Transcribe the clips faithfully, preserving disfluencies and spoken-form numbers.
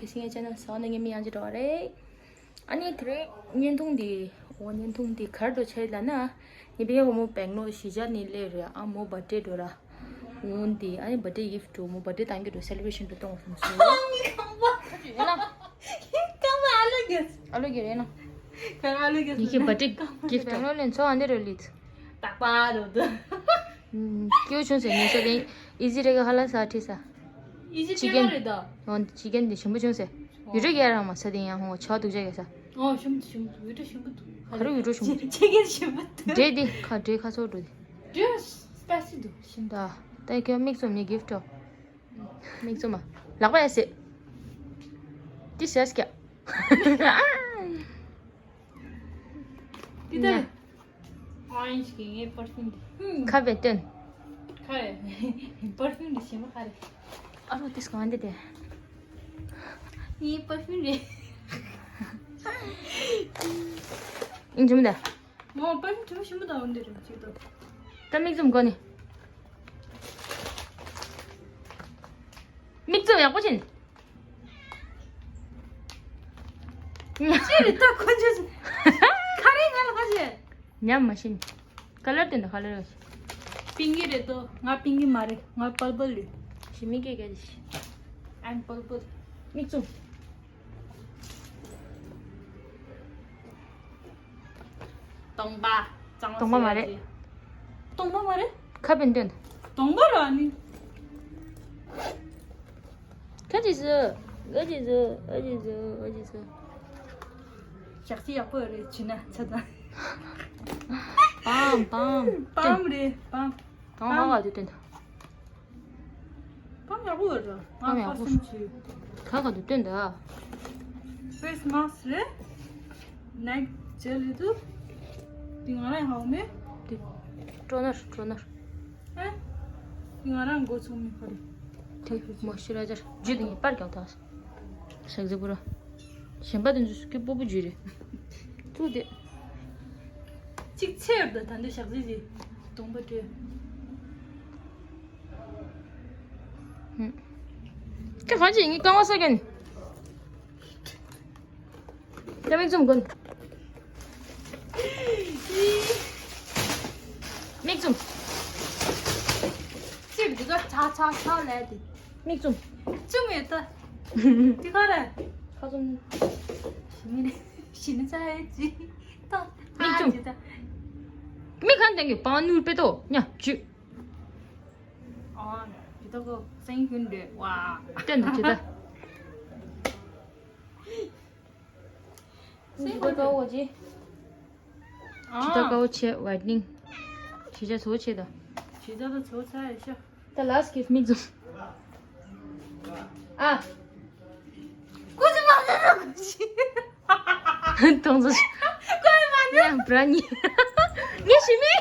སིང་ངེ་ཅན་ནས་སང་ནས་ངའི་མིང་ཡང་ཅི་འགྲོ་བ་རེད། ཨ་ནི་དེ་རིང་བརྙན་ཐུང་འདི་འོ་བརྙན་ཐུང་འདི་གར་འགྲོ་ཆེད་ལ་ན། ངའི་བེ་ཧོ་མོ་བེང་ལོ་གཞིས་ཆགས་ནས་སླེབས་རེད། ཨ་མོ་བར་ཐི་ཌེ་འགྲོ་ར། འོ་འདི་ཨ་ནི་བར་ཐི་ཌེ་གིཕ་ཊི་འགྲོ་མོ་བར་ཐི་ཌེ་བཏང་གི་འགྲོ་སེ་ལི་བྷ་རེ་ཤན་འགྲོ་གཏོང་བ་སོང་སོང་། ཨ་ནི་ཁང་པ། ཡིན་ན། ཁང་པ་ཨ་ལོ་གེ། ཨ་ལོ་གེ་རེད་ན། ཁང་ཨ་ལོ་གེ་ཡིན་གྱི་བར་ཐི་ཌེ་གིཕ་ཊི་འགྲོ། བེང་ལོ་ལ་ཚོ་ཨ་འདི་རོ་ལིད། ད་པ་རོ་ད། སྐྱོ་བྱུང་ཟེར་ཉེ་ས་དེ་ཨི་ཟི་རེ་ག་ཧ་ལ་ས་ཁྲི་ས། ཨི་ཟི་ཅི་ཀན་རེད་ད། འོ་ཅི་ཀན་དེ་ཞིམ་པོ་བྱུང་ཟེར། ཡུ་རོ་ག་རང་མ་ས་དེ་ཡང་ཧོ་ཆ་དུག་ཅག་ག་ས། ཨོ་ཞིམ་ཞིམ་ཡུ་རོ་ཞིམ་པོ་འདུག་ག་རེ་ཡུ་རོ་ཞིམ་པོ་འདུག་ཅི་ཀན་ཞིམ་པོ་འདུག་འདྲེ་དེ་ཁ་འདྲེ་ཁ་སོ་འགྲོ་དེ། འདྲེ་སྤེ་སི་འདུག་ཞིམ་ད། ད་ཁྱོད་མིག་བཙུམ་ནས་གིཕ་ཊི་འགྲོ། མིག་བཙུམ་མ། ལག་པ་ཡ་སེ། ཏི་སེ་སྐྱ། འདི་ལྟར། ཨོ་རེན་ཇི་གི་ངའི་པར་ཕིའུམ་འདི། ཁ་བའི་སྟོན། ཁ་རེད། པར་ཕིའུམ་འདི་ཞིམ་པོ་ཁ་རེད། ཨ་རོ་ཏིས་གང་འདི་དེ། ངའི་པར་ཕིའུམ་རེད། ཨིན་ཇུམ་ད། མོ་པར་ཕིའུམ་དྲི་མ་ཞིམ་པོ་དང་འོ་འདི་རེད་ཅིག་ཏུ། ད་མིག་བཙུམ་གོ་ནི། མིག་བཙུམ་ཡག་པོ་བྱིན། ཅི་རེད་ད་ཁོ་ཚོས། ཁ་རེ་ང་ལ་ཁ་ཅེ། ཉམས་མ་ཤེས། ཀ་ལར་དེ་འདྲ་ཁ་ལར་ཡོད། པིང་གི་རེད་དོ། ང་པིང་གི་མ་རེད། ང་པར་པལ་རེད། ཞི་མི་སྐད་སྐད་དེ་ཤི། I'm purple. མིག་བཙུམ། སྟོང་པ། གཙང་སྟོང་པ་མ་རེད། སྟོང་པ་མ་རེད། ཁ་བན་དོན། སྟོང་པ་ར་ནི། ཁ་ཅིག་ཟོ། ཨ་ཅིག་ཟོ། ཨ་ཅིག་ཟོ། ཨ་ཅིག་ཟོ། ཞག་ཅིག་ཡག་པོ་རེད་བྱུང་ན་ཆ་ཚང་། པམ་པམ། པམ་རེད་པམ། དང་ཧ་ག་དུ་སྟོན་ད། པམ་ཡག་པོ་རེད། པམ་ཡག་པོ། ང་ཧ་སེམས་ཆུ། ག་ག་དུ་སྟོན་ད། ཕེ་སི་མཱ་སི་རེད། ནེག་ཇེལ་རེད་དུ། དེ་ང་རང་ཧ་གོ་མེད། དེ་ཊོ་ནར་ཊོ་ནར། ཨ། དེ་ང་རང་མགོ་ཚོམ་མེད་པ་རེད། དེ་མོ་ཤི་ར་ཇར་ཇུ་དེ་ངས་པར་ཀྱང་ཐང་། ཞག་ཟི་པུ་ར། གཞན་པ་དེ་ཚོ་སུ་སྐྱོ་པོ་པོ་ཇུ་རེད། ཐུག་དེ། གཅིག་ཚེ་ཡོད་ད་ད་འདི་ཞག་ཟི་ཟི། སྟོང་པ་སྤྲོད། ཧུམ། ཁྱེད་གང་ཅི་ངའི་རྐང་བ་ས་གན། ད་མིག་བཙུམ་གོན། མིག་བཙུམ། ཅིག་འདི་ག་ཚ་ཚ་ཚ་ལས་དེ། མིག་བཙུམ། བཙུམ་ཡོད་ད། འདི་ག་རེད། ཁ་བཙུམ། ཞི་མི་ནི་ཞི་ནི་ཚ་ཡོད་ཅི། ད་མིག་བཙུམ། ཨ་ཅི་ད། མིག་གང་དེང་གི་པང་ནུར་པེ་ཏོ་ཉ་ཇུ། ཨོ། ཇི་ལྟ་གོ་སེང་ཁྱོན་འདྲེ་ཝ། སྟོན་དུ་ཇི་ལྟ། སེང་ཁྱོན་འདྲེ། ཇི་ལྟ་གོ་ཇི། ཇི་ལྟ་གོ་ཆེ་ཝའི་ཊི་ནིང་། ཇི་ལྟ་ཚོ་ཆེ་ད། ཇི་ལྟ་གོ་ཚོ་ཚ་ཡ་ཤ། ད་ལཱ་སི་ཊི་གིཕ་ཊི་མིག་བཙུམ། ཨ། ཀུ་ཅི་མ་ཟ་ཟ་ཀུ་ཅི། ཏོང་ཙུ། ཀུ་ཅི་མ་ཟ། ཡ་བྲ་ནི། ངས་ཤི་མི།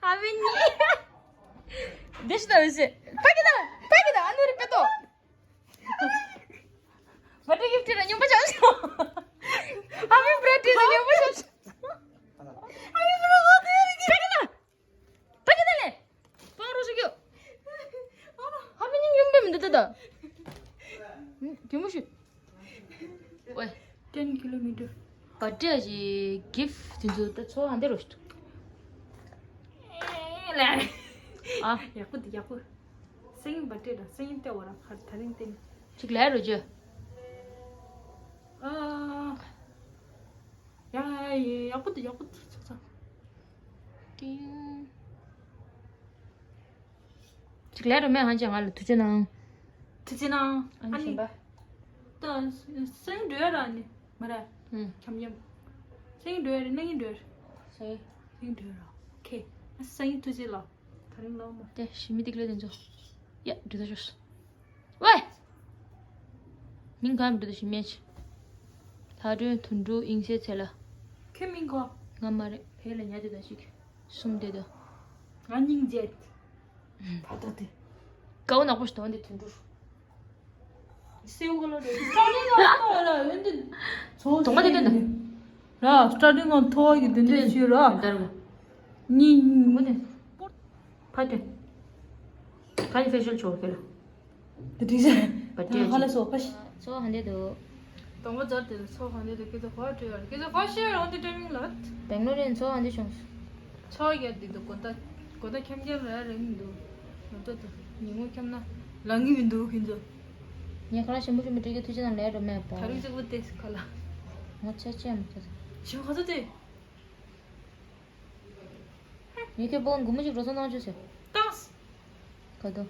ཨ་བི་ནི། དེ་ཤི་ད་བི་སི། ཕ་གི་ད། ཕ་གི་ད་ཨ་ནུ་རི་པེ་ཏོ། བར་ཐི་ཌེ་གིཕ་ཊི་ར་ཉུང་པ་ཆགས་སོང་། ཨ་བི་བར་ཐི་ཌེ་ཉུང་པ་ཆགས་སོང་། ཕ་གི་ད། ཕ་གི་ད་ལེ། པང་རོ་ཞིག་ཡོད། ཧ་མི་ཉིན་ཡུམ་པེ་མི་འདུག་ད་ད། རྒྱུ་མོ་ཞིག་ཝེ། ten kilometer། བར་ཐི་ཌེ་གི་གིཕ་ཊི་དེ་ཚོ་ད་ཚོ་ཧ་འདི་རོ་ཞིག་ཨ། ཡག་པོ་འདུག་ཡག་པོ། སེང་བར་ཐི་ཌེ་ལ་སེང་ལྟེ་བ་ར་ཕར་ད་རིང་བསྟན། ཅིག་ལས་རོ་ཇོ། ཨ། ཡ་ཡ་ཡག་པོ་འདུག་ཡག་པོ་འདུག་ཚོ་ཚོ། ཏིང་། ཅིག་ལས་རོ་མེད་ཧང་ཅང་ང་ལ་ཐུགས་རྗེ་གནང་། ཐུགས་རྗེ་གནང་། ཨ་ནི་ཨ་ནི་གཞན་པ། ད་སེང་འགྲོ་ཡ་ར་ནི་མ་ར། ཨུམ། འཁྱམ་འཁྱམ། སེང་འགྲོ་ཡ་རེད་ན་ངའི་འགྲོ་ཡ་རེད། སེང་། སེང་འགྲོ་ཡ་ར། ཁེ། ཨ་སེང་ཐུགས་རྗེ་ལ། ད་རིང་ལོ་མ། དེ་ཞི་མི་ཏིག་ལོ་དེ་ཚོ། ཡ་འགྲོ་ད་ཤོག་ཝེ། མིང་གང་འདྲི་ད་ཞི་མེད། ལྷ་སྒྲོན་དོན་གྲུབ་དབྱིངས་སྲས་ཚེ་ལ། ཁྱོད་མིང་གོ། ང་མ་རེད་ཕེ་ལ་ཉལ་དེ་ད་ཞིག་གསུམ་དེ་ད། ང་སྙིང་རྗེ། ད་ལྟ་དེ། དགའ་བོ་ནག་པོ་ཞིག་དོན་དེ་དོན་གྲུབ། སེའུ་ཀ་ལོ་རེད། སྟ་ནི་ང་ཐོ་བ་ལ་ཡོན་ཏན། གདོང་པ་དེ་དོན་དེ། ར་སྟ་ནི་ང་ཐོ་བ་གི་དོན་དེ་ཞུ་ར། ད་རུང་། གཉིས། གདོང་པ་དེ། ཕ་དོན། ད་ནི་ཕེ་ཤལ་ཆོག་ཁེ་ལ། དེ་འགྲིག་ས། བ་སྤྲད་ཧ་ལ་སོ་ཕ་ཤི། ཚོ་ཧ་འདི་འདུག་དང་པོ་ཛར་དེ་ཚོ་ཧ་འདི་འདུག་ཁྱེད་ཚོ་ཧ་སྤྲད་ཡོད་ཁྱེད་ཚོ་ཧ་ཤི་ཡོད་འོན་ཏེ་ཊའི་མིང་ལ། བེང་ལོར་ཡིན་ཚོ་ཧ་འདི་བྱུང་། ཚོ་ཡ་འདི་འདུག་གོ་ད་གོ་ད་ཁྱམ་ཁྱམ་ར་རེད་འདུག་ང་ཚོ་ད་ཉིན་མོ་ཁྱམ་ན་ལང་གི་མི་འདུག་ཁྱེད་ཚོ། ངས་ཁ་ལག་ཞིམ་པོ་ཞིམ་པོ་སྤྲད་རྒྱུ་ཐུགས་རྗེ་གནང་ལས་འགྲོ་མེད་པ། ད་རིང་གཅིག་པུ་ཏེ་ཁ་ལག་ང་ཆ་ཆེ་མ་ཆེ། ཞིམ་ག་ཚོད་དེ། ངས་ཁྱོད་པོ་སྒོར་མོ་ཞིག་འགྲོ་སོང་གནང་ཆོག་ཟེར། ཏང་། ག་དུ།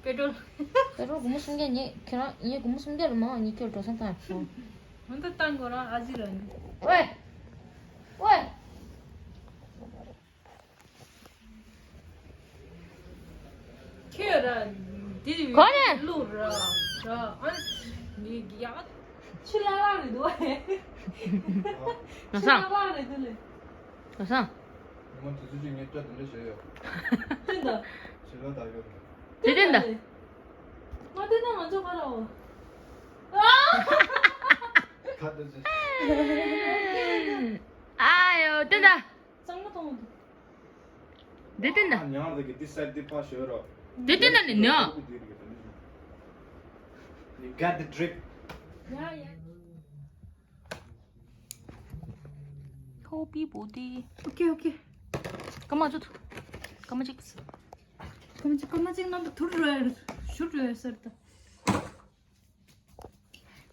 པེ་ཏྲོལ། པེ་ཏྲོལ་སྒོར་མོ་སུམ་བརྒྱ་ངས་ཁྱེད་རང་ངས་སྒོར་མོ་སུམ་བརྒྱ་ལ་མང་བ་ངས་ཁྱོད་འགྲོ་སོང་བཏང་ཡོད། འོན་ཏེ་ཏང་གོ་རང་ཨ་ཟི་ར་ནི། ཝེ། ཝེ། ཁྱོད་ར་འདི་གོ་ནས་ལུག་ར་ར་ཨ་ནི་ཡག་ཕྱི་ལ་ལ་རེད་འདུག་ཨེ། ལ་ཕྱི་ལ་སང་ལ་རེད་འདུག་ལེ། ལ་སང་། ཉི་མ་དུས་ཚོད་ཅིག་ངས་སྐྲ་དེ་འདྲ་བྱས་ཡོད། ཏན་ད། བྱེད་ལ་ད་ཡོད་རེད། དེ་ཏན་ད། མ་ཏན་ད་ང་ཚོ་ག་ར་འོ། ཁ་ཏོ་ཅི། ཨ་ཡོ་ཏན་ད། གཙང་མ་གཏོང་། འདི་ཏན་ད། ཉང་ལ་གི་འདི་སར་འདི་ཕ་ཤོད་རོགས། འདི་ཏན་ད་ནི་ནོ། You got the drip. Yeah, yeah. ཧོ་པི་པོ་ཏི། ཨོ་ཀེ་ཨོ་ཀེ། སྐར་མ་ཚོ། སྐར་མ་གཅིག་སྐར་མ་གཅིག་སྐར་མ་གཅིག་ནང་དུ་ཐུར་རོ་ཡ་ཤུར་རོ་ཡ་ཟེར་ད།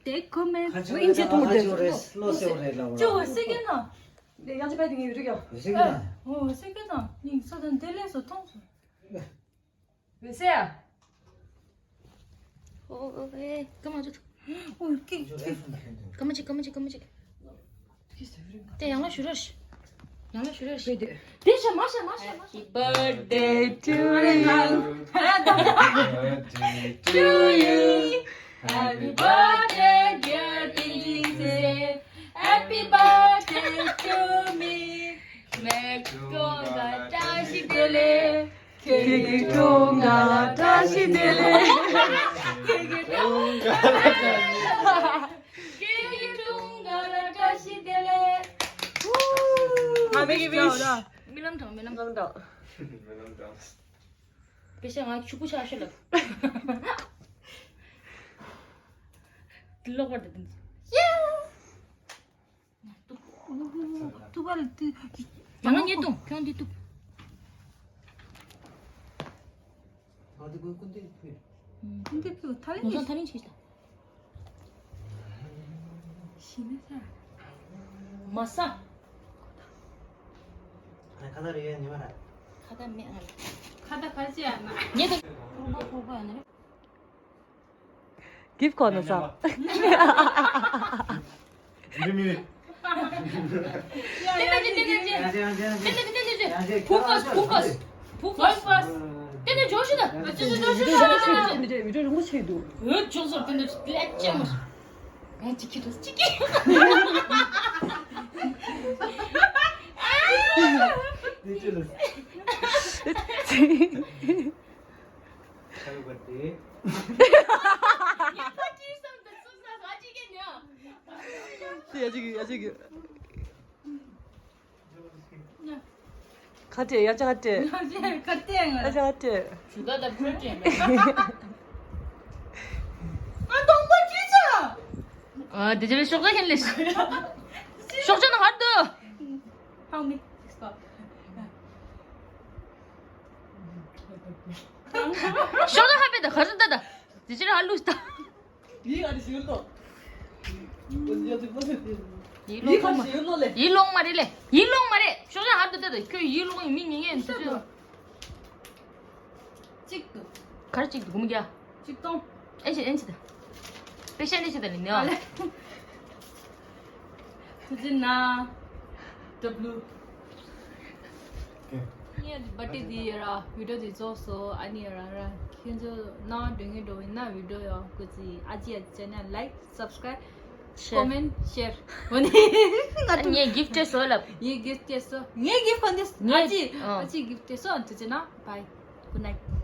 དེ་ཁོ་མེད། ཁ་ཆེ་ཨིན་ཇི་ཐུང་ཁ་ཆེ་རེད་ལོ་སེ་རེད་ལ་བ། ཅོ་སེ་གེ་ན། དེ་ཡང་ཅི་པའི་དེ་ངའི་རིག་ཡོ། སེ་གེ་ན། ཨོ་སེ་གེ་ན། ཉིང་ས་དང་དེ་ལས་སོ་ཐོང་སོ། ཝེ་སེ་ཡ། ཨོ་ཨེ་ཀ་མ་ཅིག་ཨོ་ཀེ་ཀེ། ཀ་མ་ཅིག་ཀ་མ་ཅིག་ཀ་མ་ཅིག་དེ་ཡང་ལ་ཞུ་རོགས། ཡང་ལ་ཞུ་རོགས། དེ་དེ་ཤ་མ་ཤ་མ་ཤ་མ་ཤ། Happy birthday to you. Happy birthday to you. Happy birthday, dear Tintin. Happy birthday to me. ཁྱེད་ཀྱི་སྒྲུང་ག་བཀྲ་ཤིས་བདེ་ལེགས། ཁྱེད་ཀྱི་སྒྲུང་ག་ལ་བཀྲ་ཤིས་བདེ་ལེགས། ཁྱེད་ཀྱི་སྒྲུང་ག་ལ་བཀྲ་ཤིས་བདེ་ལེགས། ཁྱེད་ཀྱི་སྒྲུང་ག་ལ་བཀྲ་ཤིས་བདེ་ལེགས། ང་མི་གི་བིཤ། རྨི་ལམ་དྲང་རྨི་ལམ་དྲང་། རྨི་ལམ་དྲང་། པེ་ཤ་ང་ཕྱུག་པོ་ཆགས་ཤོག་ལབ། འདི་ལོག་པར་དུ་འདི། ཐུག་པ་ལ་ཏི། ཡང་ན་ཉེ་དུང་ཁྱོད་འདི་ཐུག་ང་འདི་ཀུན་ཀུན་འདི་ཕུལ། ཀུན་འདི་ཕུལ་ཐ་ལེ་ངོ་ནི། སང་ཐ་ལེ་ཆེ་ཤ། ཤི་ནི་ས། མ་ས། ཁ་ད་རེ་ཡ་ཉི་མ་ར། ཁ་ད་མེད་ང་ལ། ཁ་ད་ཁ་ཅི་ཡ་ན། ཉེ་དུ། ཕོ་པ་ཕོ་པ་ནི། Give corner up. Give me. Focus, focus, focus. Happy birthday. ཡ་ཅིག་ཡ་ཅིག་ཁ་ཏེ་ཡ་ཅག་ཁ་ཏེ། ཁ་ཏེ་ཡ་ཅག་ཁ་ཏེ། ཇུ་ག་ད་པྲོ་ཊིན། ཨ་དང་པོ་ཅི་ཆ། ཨ་དེ་ཅི་ལ་ཤོག་ད་ཁེན་ལེ། ཤོག་ཆ་ན་ཧར་དུ། ཧའུ་མི། ཤོག་ད་ཧར་པེ་ད་ཧར་ད་ད། དེ་ཅི་ལ་ཧར་ལུས་ད། ཡིད་ཨ་རི་ཞིག་ལོ། ཡིད་ལོང་མ་རེད། ཡིད་ལོང་མ་རེད་ལེ། ཡིད་ལོང་མ་རེད། ཤོག་ཆ་ཧར་དུ་ད་ད་ཁྱོད་ཡིད་ལོང་མི་ཉན་ཉན་ཟེར། གཅིག་ཏུ། གར་གཅིག་ཏུ་སྒོར་མོ་བརྒྱ། གཅིག་སྟོང་། ཨེ་ཆེ་ཨེ་ཆེ་ད། པེ་ཤ་ནི་ཆེ་ད་ནི་ནི་ཨ་ཨ་ལེ། ཐུགས་རྗེ་གནང་། W། ངའི་བར་ཐི་ཌེ་འདི་ཡ་ར་བི་ཌི་ཡོ་འདི་རྫོགས་སོང་། ཨ་ནི་ཡ་ར་ར་ཁྱེད་ཚོ་ནང་དྲན་གྱི་འགྲོ་ཡིན་ན་བི་ཌི་ཡོ་ཡང་སྐུ་ཚེ་ཨ་ཅི་ཡ་ཅེ་ནལ་ལའིཀ་སབ་སི་ཀ་རའིབ། ཤེར། ཀོ་མེན་ཤེར། འོ་ནི། ང་ངས་གིཕ་སྤྲད་སོང་ལབ། ངས་གིཕ་སྤྲད་སོང་། ངས་གིཕ་གང་དེ། ངས་ཨ་ཅི། ཨ་ཅི་གིཕ་སྤྲད་སོང་། དེ་ཅི་ན་བྷའི། Good night།